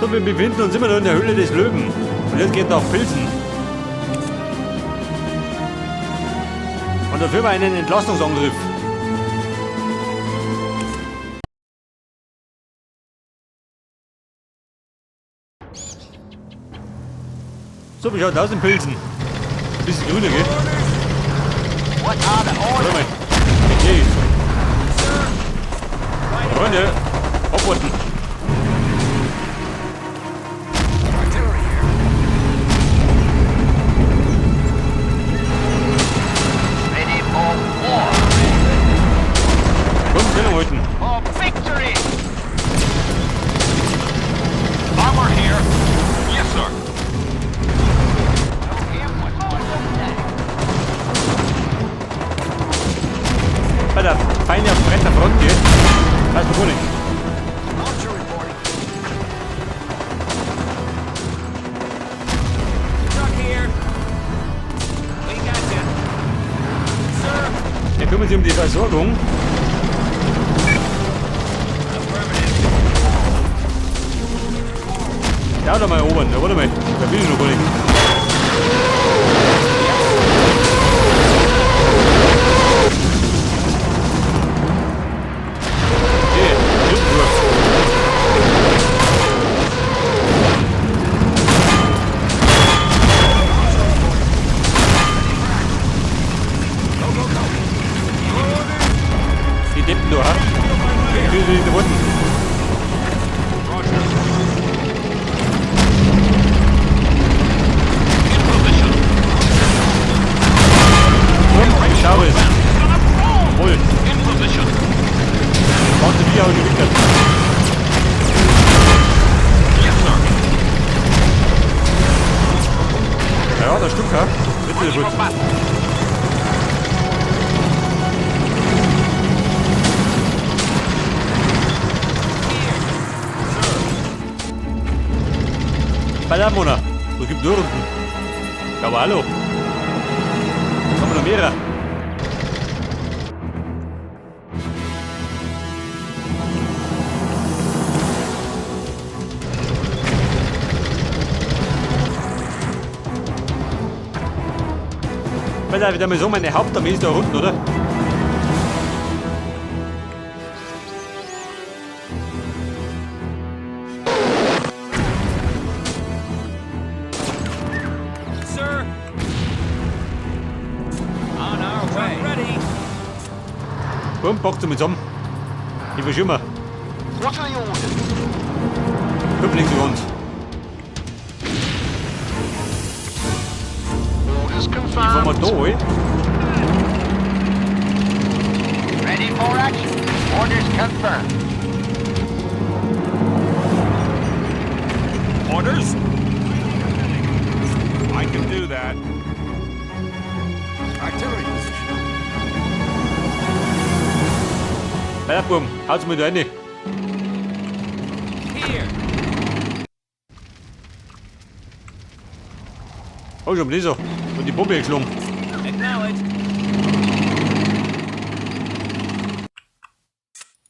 So, wir befinden uns immer noch in der Höhle des Löwen. Und jetzt geht nach Pilsen. Und dafür mal einen Entlastungsangriff. So, wie schaut aus in Pilsen? Ein bisschen grüner, gell? Warte mal. Okay. Freunde, abwarten. Ready for war. Komm, Stellung halten. For victory. Armor here. Yes, sir. Bei der feine auf breiter Front, gell? Weiß man gar nicht. Archer reporting. Truck here. We got you. Sir. Er kümmert sich um die Versorgung. Affirmative. Ja, da mal erobern. Ja, warte mal. Da bin ich noch gar nicht. Okay, Schlittentour. Die Deppen da, ha? Die die da unten. Roger. In position. Komm, schau es. Voll. In position. Warte, wie auch gewickelt. Yes, sir. Ja, der Stuka. Bitte Ready gut. for battle. Bei der Mona. Was gibt nur unten? Ja, aber hallo. Da haben wir noch mehrere. Weil da wieder mal so, meine Hauptarmee ist da unten, oder? Sir. On our way. Ready. Komm, packt mal zusammen. Ich verschwimmer. What are the orders? Komm, links über uns. Orders Ich fahr mal confirmed. da, ey. Ready for action. Orders confirmed. Orders? I can do that. Artillery position. Weiter, Buben. Haut's mal da rein. Here. Oh, schon so. Und die Bombe geschlungen. Acknowledged.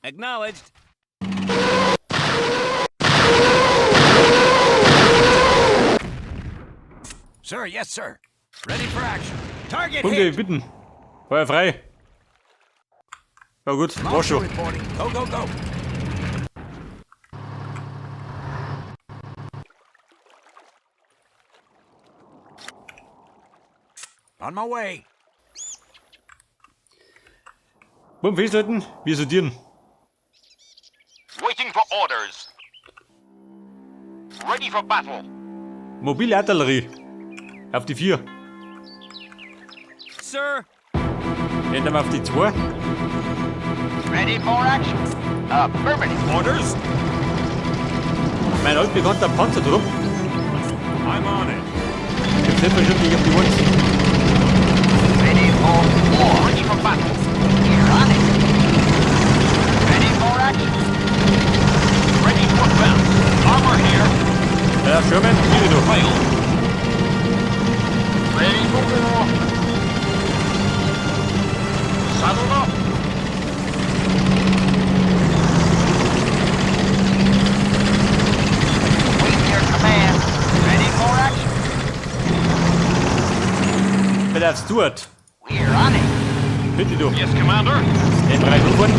Acknowledged. Sir, yes, sir. Ready for action. Target Punkte, hit. bitten. Feuer frei. Ja gut, war Launcher schon. reporting. Go, go, go. On my way. Buben, festhalten, wir sortieren. Waiting for orders. Ready for battle. Mobile Artillerie. Auf die 4. Sir. Ändern wir auf die 2. Ready for action. Affirmative. Orders? Mein altbekannter Panzertrupp. I'm on it. Ich selbstverständlich auf die 1. Ready for war. Ready for battle. We're on it. Ready for action. Ready to advance. Armor here. Ja, Sherman, hier noch. Fail. Ready for war. Saddled up. Der Stuart. We're on it. Bitte du. Yes, Commander. Den Bereich hochfahren.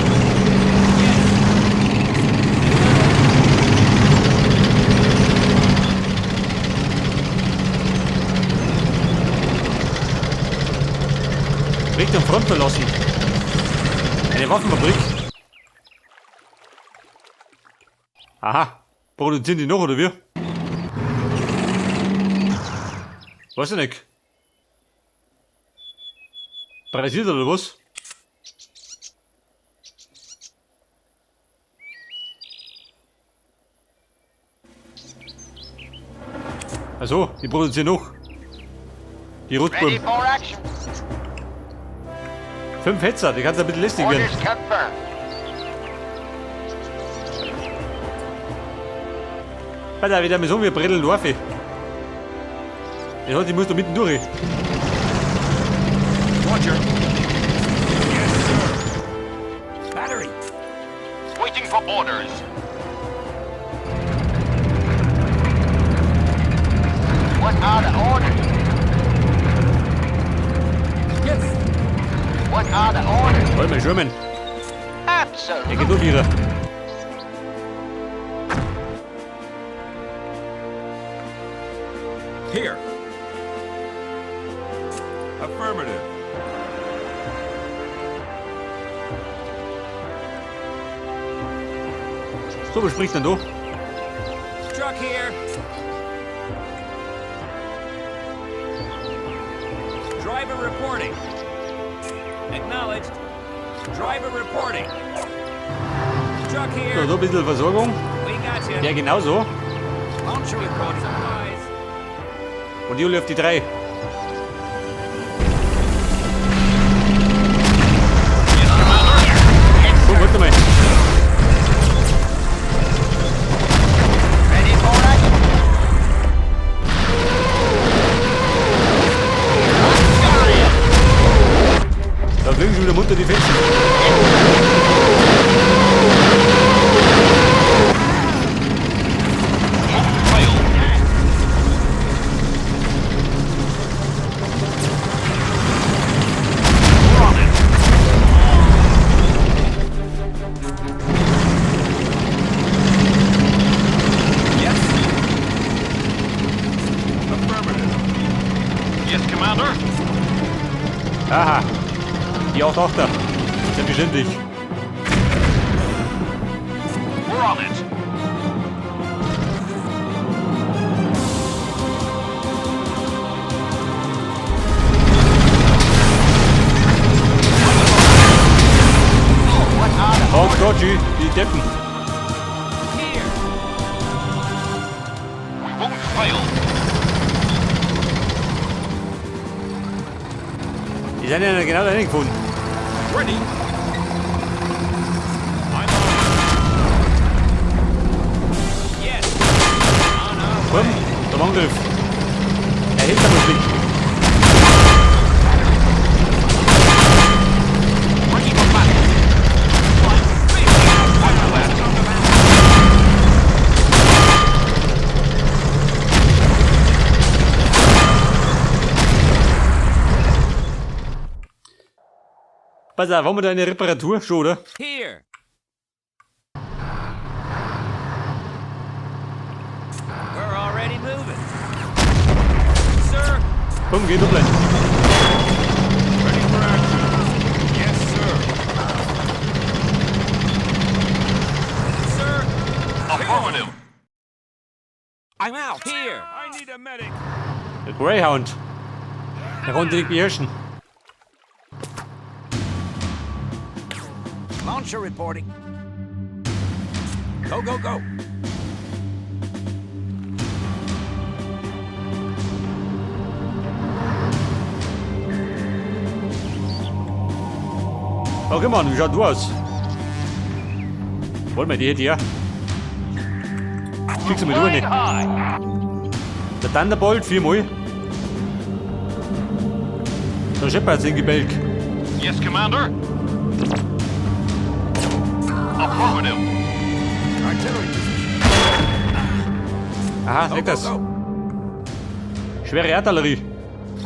Richtung Front verlassen. Eine Waffenfabrik. Aha. Produzieren die noch, oder wie? Weiß ich nicht. Parasiert oder was? Also, die produzieren noch. Die Ready Rotbuben. for action. 5 Hetzer, die kannst du ein bisschen lästig werden. Orders confirmed. Alter, wieder mal so, wir bretteln Dorfe. Ja, die muss da mitten durch. Roger. Yes, sir. Battery. Waiting for orders. What are the orders? Yes. What are the orders? Wollen wir Sherman. Der Absolutely. geht durch wieder. Here. Affirmative. So, was spricht denn da? Truck here. Driver reporting. Acknowledged. Driver reporting. Truck So, here. da ein bisschen Versorgung. We got you. Ja, genauso. Launcher reporting. Supplies. Und Juli auf die 3. Komm, warte mal. Ready for action. Got it. Da fliegen schon wieder munter die Fetzen. Fail. We're on it. Yes. Affirmative. Yes, Commander. Aha. Die 8 Achter. Selbstverständlich. We're on it. What are the Oh Gott, die Deppen. Here. We won't fail. Die sind ja genau da hingefunden. Ready. I'm on Yes. On our Komm, way. zum Angriff. Er hält aber Blick. Ready for battle. Roger that. Pass auf, haben wir da eine Reparatur? Schon, oder? Here. We're already moving. Sir, Komm, geh du gleich. Ready for action. Yes, sir. sir, Affirmative. I'm out. here. I need a medic. Der Greyhound. Der konnte nicht beherrschen. Launcher reporting. Go, go, go. Okay, Mann, wie schaut du aus? Wollen wir die hätte ich ja. Schick's mal durch. Flying high. Der Thunderbolt viermal. Da scheppert's in Gebälk. Yes, Commander. Affirmative. Artillery position. Aha, Go, sag go, das. go. Schwere Artillerie.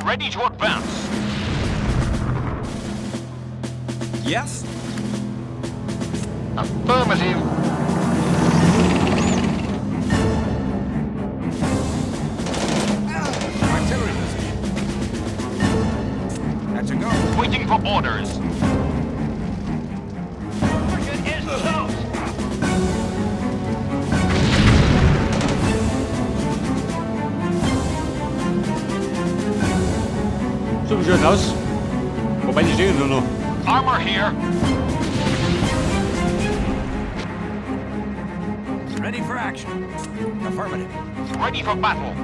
Ready to advance. Yes. Affirmative. Artillery position. That's a go. Waiting for orders. Target is toast. So, wie schaut's aus? Wobei, die stehen nur noch. Armor here. Ready for action. Affirmative. Ready for battle.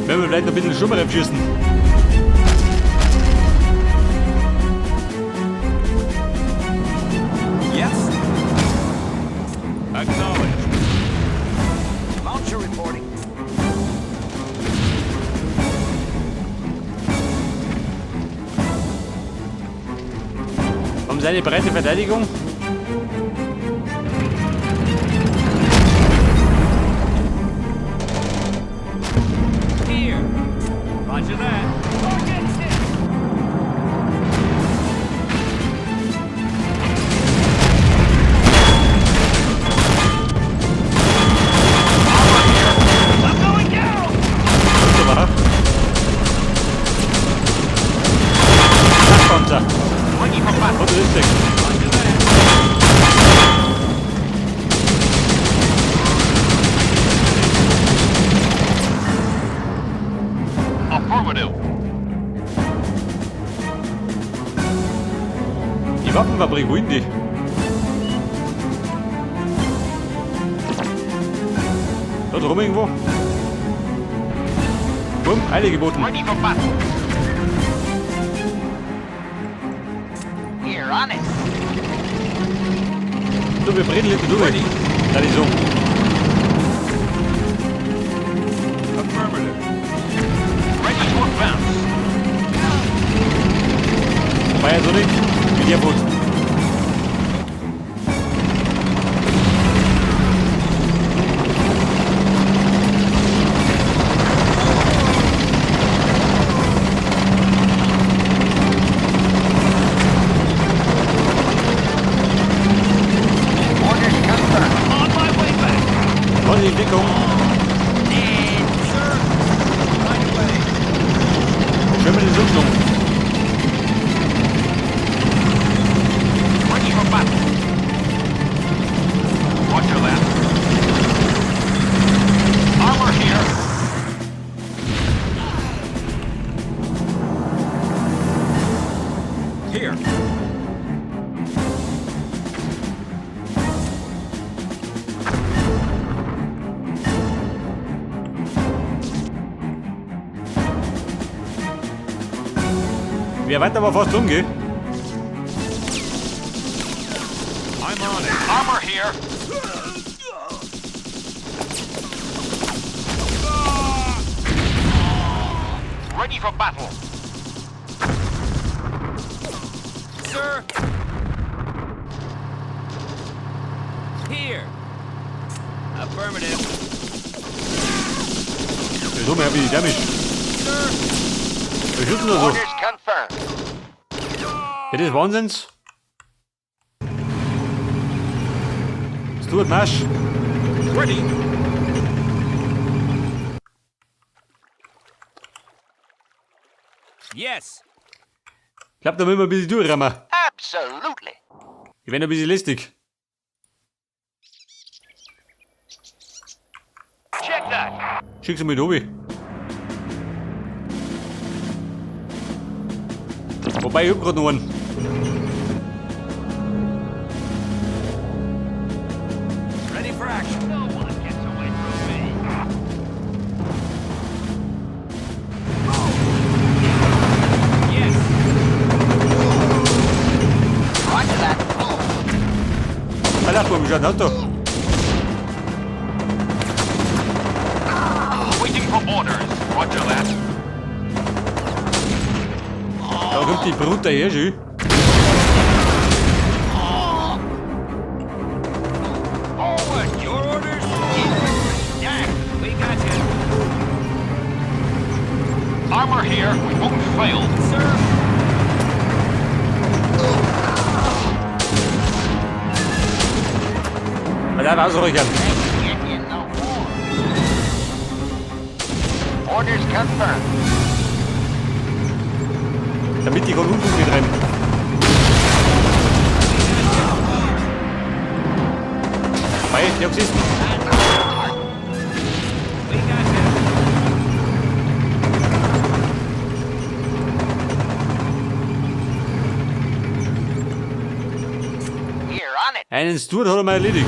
Werden wir vielleicht noch ein bisschen Sturmreif schießen. Yes. Acknowledged. Launcher reporting. Haben sie eine breite Verteidigung? Here. Roger that. Target hit. I'm going down. Wunderbar. Panzer. Ready for battle. Und richtig. Roger that. Affirmative. Die Waffenfabrik, wohin die? Dort rum irgendwo. Bumm, Eile geboten. Ready for battle. We're on it. So, wir brennen hinten durch. Da die so. Affirmative. Ready to advance. War ja so nicht. Mit der Boot. Orders confirmed. On my way back. Voll in die Deckung. Sir. Right away. Schön mit den Suchtung. Ready for battle. Roger that. Armor here. Here. Wer weiter aber fast um, gell? I'm on it. Armor here. Ready for battle. Sir. Here. Affirmative. Wieso, mehr wie die Damage. Sir. Wir schießen da so. Orders confirmed. Ja, das ist Wahnsinns. Das tut Marsch. Ready. Yes. Ich glaub, da müssen wir ein bisschen durchrammen. Absolutely. Ich werde ein bisschen lästig. Check that. Schick's mal mit obi. Wobei, ich hab grad noch einen. Ready for action. No one gets away from me. Yes. Roger that. Move. Alter, wie schaut denn aus da? Waiting for orders. Roger that. Da kommt die Brut daher, schön. Forward. Your orders? Jack, we got you. Armor here. We won't fail. Sir. Mal ausräuchern. Let's get in the war. Orders confirmed. Damit die keinen Unfug betreiben. Mei, ich hab gesehen. We got them. We're on it. Einen Stuart hat er mal erledigt.